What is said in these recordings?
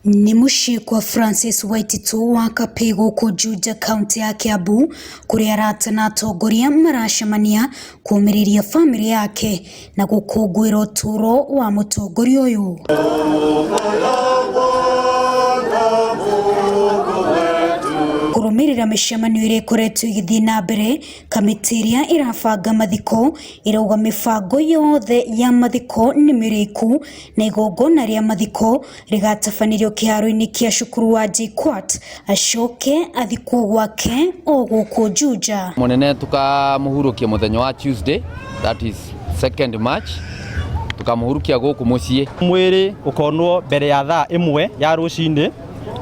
Nĩ mũciĩ kwa Francis Waititu wa Kapĩ gũkũ Juja kaũntĩ ya Kiambu kũrĩa arata na atongoria maracemania kũũmĩrĩria bamĩrĩ yake na gũkũngũĩra ũtũũro wa mũtongoria ũyũ. Kũrũmĩrĩra mĩcemanio ĩrĩa ĩkoretwo ĩgĩthiĩ na mbere, kamĩtĩ ĩrĩa ĩrabanga mathiko ĩrauga mĩbango yothe ya mathiko nĩ mĩrĩku na igongona rĩa mathiko rĩgatabanĩrio kĩharo-inĩ kĩa cukuru wa JKUAT acoke athikwo gwake o gũkũ Juja. Mũnene tukamũhurũkia mũthenya wa Tuesday, that is 2nd March, tukamũhurukia gũkũ mũciĩ. Mwĩrĩ ũkonwo mbere ya thaa 1 ya rũcinĩ,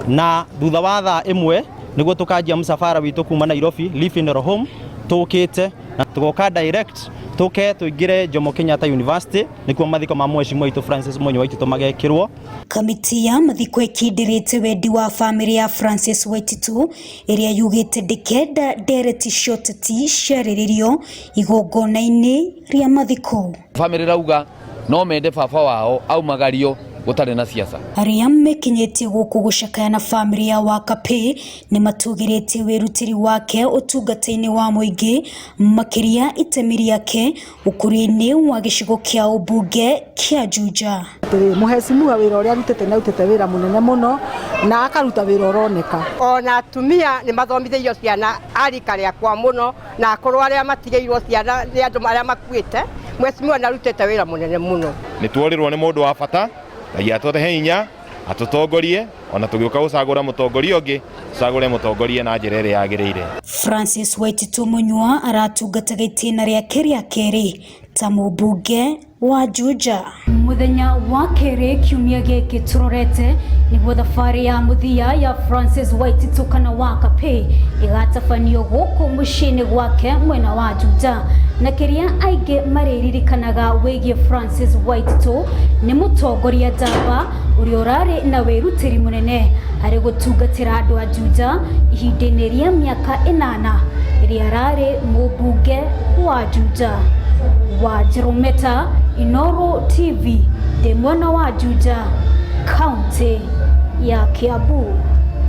na thutha wa thaa 1 nĩguo tũkanjia mũcabara witũ kuma Nairobi Lee Funeral Home tũkĩte, na tũgoka direct tũke tũingĩre Jomo Kenyatta University nĩkuo mathiko ma mheshimiwa witũ Francis Mũnyũ Waititũ magekĩrwo. Kamĩtĩ ya mathiko ĩkindĩrĩte wendi wa bamĩrĩ ya Francis Waititũ ĩrĩa yugĩte ndĩkenda ndereti cia ũteti ciarĩrĩrio igongona-inĩ rĩa mathiko. Bamĩrĩ rauga no mende baba wao aumagario gũtarĩ na siasa. Arĩa mekinyĩtie gũkũ gũcakaya na bamĩrĩ ya Wakapĩ nĩ matũgĩrĩtie wĩrutĩri wake ũtungata-inĩ wa mũingĩ, makĩria itemi rĩake ũkũria-inĩ wa gĩcigo kĩa ũmbunge kĩa Juja. Mũhecimiwa wĩra ũrĩa arutĩte nĩ arutĩte wĩra mũnene mũno na akaruta wĩra ũroneka. Ona atumia nĩ mathomithĩirio ciana a rika rĩakwa mũno, na akũrũ arĩa matigĩirwo ciana nĩ andũ arĩa makuĩte, mheshimiwa nĩ arutĩte wĩra mũnene mũno. Nĩ tuorirwo nĩ mũndũ wa bata, Ngai atũhe hinya atũtongorie, ona tũgĩũka gũcagũra mũtongoria ũngĩ, tũcagũre mũtongoria na njĩra ĩrĩa yagĩrĩire. Francis Waititũ Mũnyua aratungataga itĩna rĩake rĩa kerĩ ta mũmbunge wa Juja. Mũthenya wa kerĩ kiumia gĩkĩ tũrorete nĩguo thabarĩ ya mũthia ya Francis Waititũ kana wa Kapĩ ĩgatabanio gũkũ mũciĩ-inĩ gwake mwena wa Juja. Na kĩrĩa aingĩ marĩririkanaga wĩgiĩ Francis Waititũ nĩ mũtongoria njamba ũrĩa ũrarĩ na wĩrutĩri mũnene harĩ gũtungatĩra andũ a Juja ihinda-inĩ rĩa mĩaka 8 ĩrĩa ararĩ mũmbunge wa Juja. Wa Jerometa, Inooro TV, ndĩ mwena wa Juja, kaunti ya Kiambu.